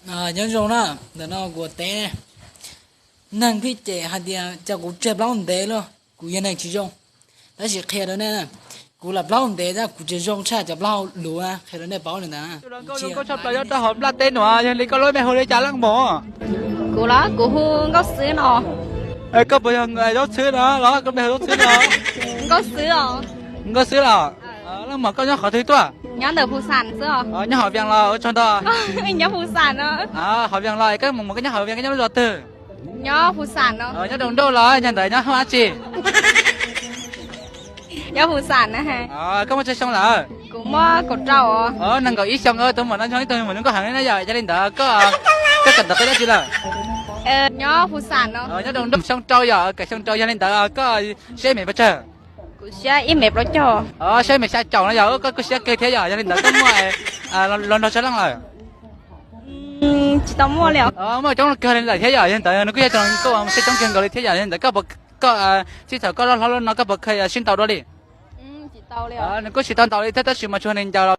Nyob zoo na, ntawm no kuv teb ne. Neeg pheej cem hais tias cas kuv tseg plaub ntev lawm, kuv yog neeg tsis zoo. Tab sis qhia rau nej, kuv lam plaub ntev tab kuv tsis zoo tshaj cov plaub hau luv, qhia rau nej paub li ntawd. Nkauj tshaj plaws nyob rau hauv nplaj teb no, yog li koj lub npe hu li cas leej muam? Kuv los kuv hu Nkauj Xwb no. Koj puas yog Zaub Xwb no los koj npe hu Zaub Xwb no? Nkauj Xwb os. Nkauj Xwb los? Leej muam koj nyob qhov twg tuaj? Nyob ntawm Phu Xam xwb os. Nyob Hauv Vias los ua tsaug ntau. Nyob Phu Xam no. Hauv Vias los es koj mus mus koj nyob Hauv Vias koj nyob lub zos twg? Nyob Phu Xam no. Nyob Doos Nruj los yog ntawd nyob Hoob Ab Tsi? Nyob Phu Xam na. Koj muaj tsawg xyoo lawm? Kuv muaj kaum rau. Nees nkaum ib xyoo, tus muam no nyob ib tug muam zoo nkauj heev na yom, yog li ntawd koj, koj kawm ntawv qib dab tsi lawm? Nyob Phu Xam no. Nyob Doos Nruj xyoo rau yom, kawm xyoo rau yog li ntawd koj siab ib mev pes tsawg? Kuv siab ib mev plaub caug. Siab ib mev xya caum no yog koj kuj siab kawg thiab yom, yog li ntawd koj muaj hluas nraug tsawg leej lawm? Tsis tau muaj li. Muaj coob kawg li lawm thiab yom, yog li ntawd nws kuj yog tus koj siab coob kawg nkaus li thiab yom, yog li ntawd koj, txij thaum koj loj hlob no koj puas kheev sib ntaus dua li? Nws kuj tsis tau ntaus li thiab tab sis mas tsuas nws ncaws los